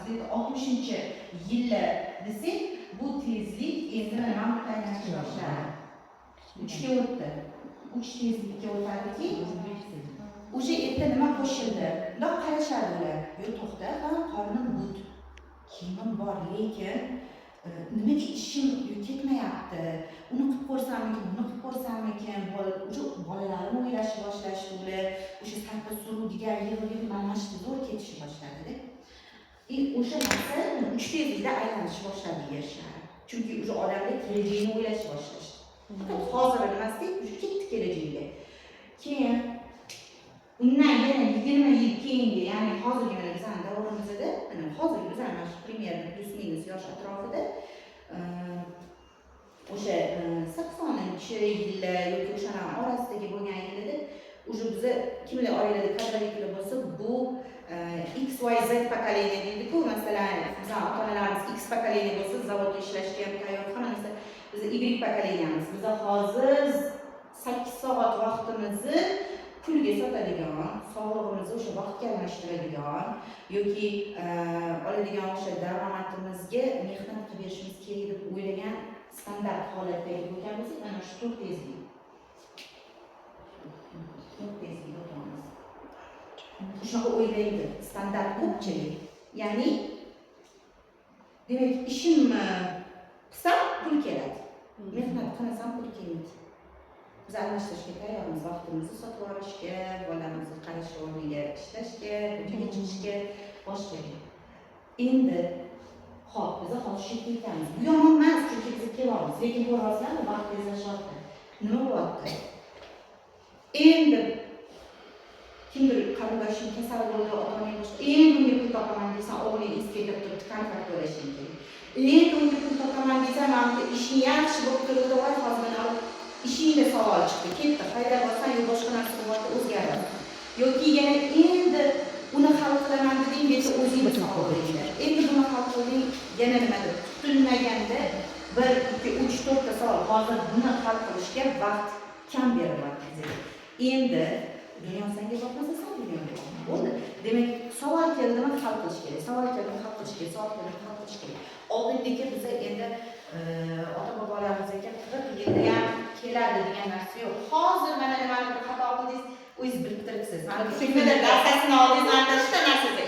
Где-то 60-yillar desak, bu tezlik endi mana bu aylanishni boshladi, uchga o'tdi, uch tezlikka o'tadiki. O'sha yerda nima qo'shildi? Bundoq qarashadi ular: yo, to'xta, ha, qornim but, kiyimim bor, lekin nimaga ishim ketmayapti? Uni qilib ko'rsammikin, buni qilib ko'rsammikin? Уже bolalarini o'ylashni boshlashdi ular. O'sha sarpa suruv degan, yig'ib yig'ib, mana shu zo'r ketishni boshladida. И o'sha narsa uch tezlikda aylanishni boshladi Yer shari, chunki уже odamlar kelajagini o'ylashni boshlashdi. Faqat hozir emasda, уже ketdi kelajakka. Keyin undan yana 20 yil keyingi, ya'ni hozirgi mana bizani davrimizda, mana hozirgi bizani mana shu примерно плюс минус yosh atrofida, o'sha 80-yillar yoki o'shalarni orasidagi bo'lgan yilida уже biza, kimlar oilada кадровик lar bo'lsa, bu X, Y, Z поколение deydiku. Masalan, bizani ota onalarimiz X поколение bo'lsa, zavodda ishlashga ham tayyor, hamma narsa. Biz Y поколения miz. Biza hozir 8 soat vaqtimizni pulga sotadigan, sog'lig'imizni o'sha vaqtga almashtiradigan yoki oladigan o'sha daromadimizga mehnat qilib berishimiz kerak deb o'ylagan standart holatdagi bo'lgan bo'lsak, mana shu to'rt tezlik, to'rt tezlikka o'tamiz. Shunaqa o'ylaydi standart ko'pchilik. Ya'ni demak, ishimni qilsam, pul keladi, mehnat qilmasam, pul kelmaydi. Biz almashtirishga tayyormiz: vaqtimizni sotib olishga, bolamizni qarash o'rniga ishlashga, ko'chaga chiqishga, boshqaga. Endi ho'p, biza hozir shu yerga yetamiz. Bu yomon emas, chunki biz kelyapmiz, lekin ko'ryapsizlarmi, vaqt tezlashyapti. Nima bo'lyapti endi? Kimdir qarindoshing kasal bo'ldi, ota onang boshqa, endi unga pul topaman desan, o'g'ling is ketib turibdi, kontrakt to'lashing kerak. Endi unga pul topaman desan, mana bu ishing yaxshi bo'lib turibdi, voy, hozir mana ishingda savol chiqdi, ketdi, haydab olsan yo boshqa narsa bo'lyapti, o'zgaradi. Yoki yana endi uni hal qilaman deding, bu yerda o'zingni sog'lig'ingda endi buni hal qilding, yana nimadir kutilmaganda bir, ikki, uch, to'rtta savol. Hozir buni hal qilishga vaqt kam berilyapti bizga. Endi dunyo senga boqmasa, san dunyoga boqma, bo'ldi. Demak, savol keldimi, hal qilish kerak, savol keldimi, hal qilish kerak, savol keldimi, hal qilish kerak. Oldindagi biza endi ota bobolarimizga 40 yilda ham keladi degan narsa yo'q. Hozir mana nimani bir xato qildingiz, o'zingiz bilib turibsiz. Mana bu nimadir darsasini oldingiz, mana shunaqa narsasi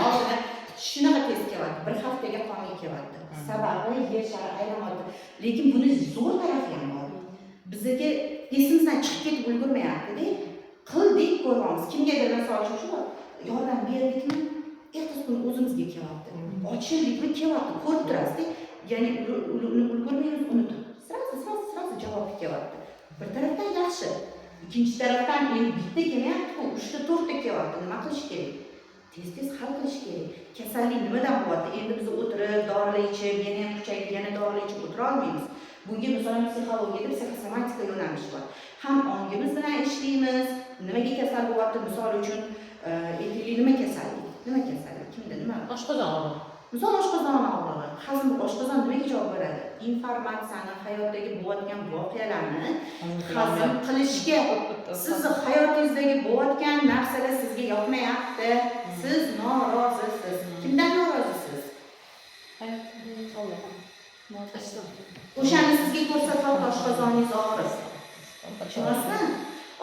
oldin shunaqa tez kelyapti, bir haftaga qolmay kelyapti. Sababi Yer shari aylanyapti. Lekin buni zo'r tarafi ham bor: bizaga esimizdan chiqib ketib ulgurmayaptida. Qildik, ko'ryapmiz. Kimgadir, misol uchun, shu yordam berdikmi, ertasi kuni o'zimizga kelyapti. Ochildikmi, kelyapti, ko'rib turasizda. Ya'ni uni ulgurmaymiz, unutib, сразу, сразу, сразу javob kelyapti. Bir tarafdan yaxshi, ikkinchi tarafdan endi bitta kelmayaptiku, uchta, to'rtta kelyapti. Nima qilish kerak? Tez tez hal qilish kerak. Kasallik nimadan bo'lyapti? Endi biz o'tirib dorilar ichib, yana ham kuchayib, yana dorilar ichib o'tira olmaymiz. Bunga, masalan, psixologiyada psixosomatika yo'nalishi bor. Ham ongimiz bilan ishlaymiz, nimaga kasal bo'lyapti. Misol uchun, aytaylik, nima kasallik, nima kasallik, kimda nima? Oshqozon og'rig'i. Misol, oshqozon og'rig'i, hazm. Oshqozon nimaga javob beradi? Informatsiyani, hayotdagi bo'layotgan voqealarni hazm qilishga. Sizni hayotingizdagi bo'layotgan narsalar sizga yoqmayapti, siz norozisiz. Kimdan norozisiz? Olloh. O'shani sizga ko'rsatyapti oshqozoningiz og'risi. Tushunyapsizmi?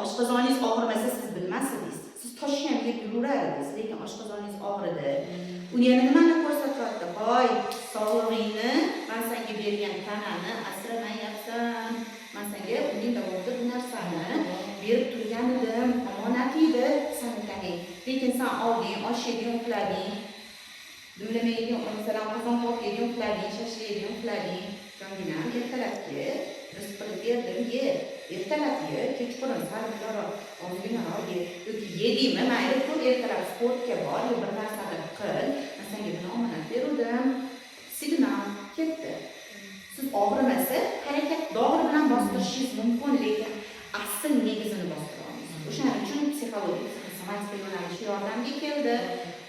Oshqozoningiz og'rimasa, siz bilmas edingiz, siz toshni ham yeb yuraver edingiz. Lekin oshqozoningiz og'ridi. Uni yana nimani ko'rsatyapti? Hoy, sog'lig'ingni, man senga bergan tanani asramayapsan. Man senga uning davomida bu narsani berib turgan edim, omonat edi sani tanang, lekin san olding, osh yeding, uxlading, dumlama yeding, masalan, qozon qovoq yeding, uxlading, shashlik yeding, uxlading. Jonginam, ertalabki rizq qilib berdim, ye. Ertalab ye, kechqurun sal bundoqroq, ozginaroq ye yoki yedingmi, mayli, tur, ertalab sportga bor yo bir narsani qil. Man senga buni omonat beruvdim. Signal ketdi. Siz og'rimasa, harakat dori bilan bostirishingiz mumkin, lekin asl negizini bostira olmaysiz. O'shaning uchun psixologiya, psixosomatika yo'nalishi yordamga keldi.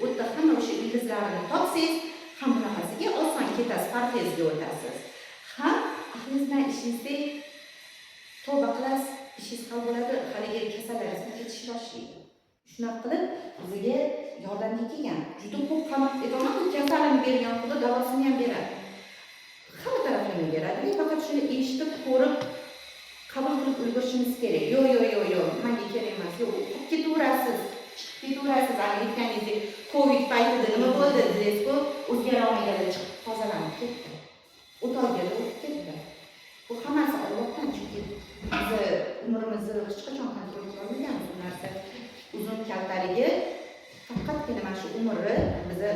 U yerda hamma o'sha ildizlarini topsangiz, ham bunaqasiga oson ketasiz, farqingizga o'tasiz, ham aqlingiz bilan ishlasangiz, tavba qilasiz, ishingiz hal bo'ladi, haligi kasallaringiz ketishni boshlaydi. Shunaqa qilib bizga yordamga kelgan. Juda ko'p ham aytaman, kasalini bergan Xudo davosini ham beradi. Hamma taraflama beradi. Faqat shuni eshitib, ko'rib, qabul qilib ulgurishimiz kerak. Yo'q, yo'q, yo'q, yo'q, manga kerak emas. Yo'q, qolib ketaverasiz, chiqib ketaverasiz. Ana aytganingizdek, Covid paytida nima bo'ldi dedingiz-ku, o'zgara olmaganlar chiqib tozalanib ketdi. O'tolganlar o'tib ketdi. Bu hammasi Allohdan, chunki bizni umrimizni hech qachon контроль qila olmaganmiz. Bu narsa uzun kaltaligi, faqatgina mana shu umrni biza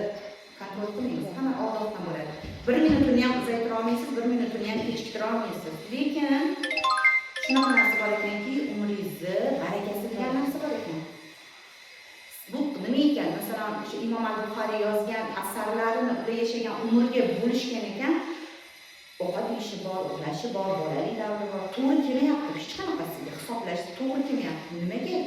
контроль qilmaymiz. Hamma Allohdan bo'ladi. Bir minutini ham uzaytira olmaysiz, bir minutini ham kechiktira olmaysiz. Lekin shunaqa narsa bor ekanki, umringizni barakasi degan narsa bor ekan. Bu nima ekan? Masalan, o'sha Imom al-Buxoriy yozgan asarlarini ular yashagan umrga bo'lishgan ekan. Ovqat yeyishi bor, uxlashi bor, bolalik davri bor. To'g'ri kelmayapti hech qanaqasiga hisoblash to'g'ri kelmayapti. Nimaga?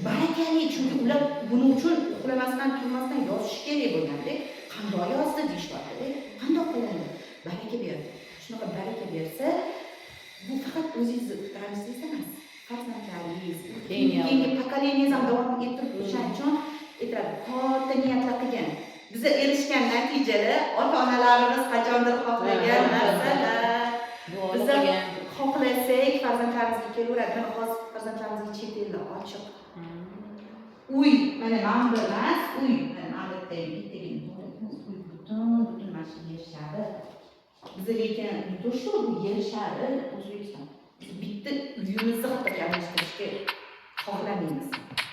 Barakali, chunki ular buning uchun uxlamasdan, turmasdan yozish kerak bo'lganda, qandoq yozdi deyishyapti. Qandoq qilindi? Baraka berdi. Shunaqa baraka bersa, bu faqat o'zingizni ramzingiz emas, farzandlaringiz, Keyingi keyingi поколение ngiz ham davom ettirib, o'shaning uchun aytadi, katta niyatlar qilgan. Biza erishgan natijalar ota onalarimiz qachondir xohlagan narsalar. Duo Biza qilgan. xohlasak, farzandlarimizga kelaveradi. Mana hozir farzandlarimizga chet elda ochiq uy, mana bu emas, uy, mana bu yerda bittagina uy, butun mana shu Yer shari. Biza lekin не то что bu Yer shari, O'zbekiston. Biz bitta uyimizni hatto almashtirishga xohlamaymiz.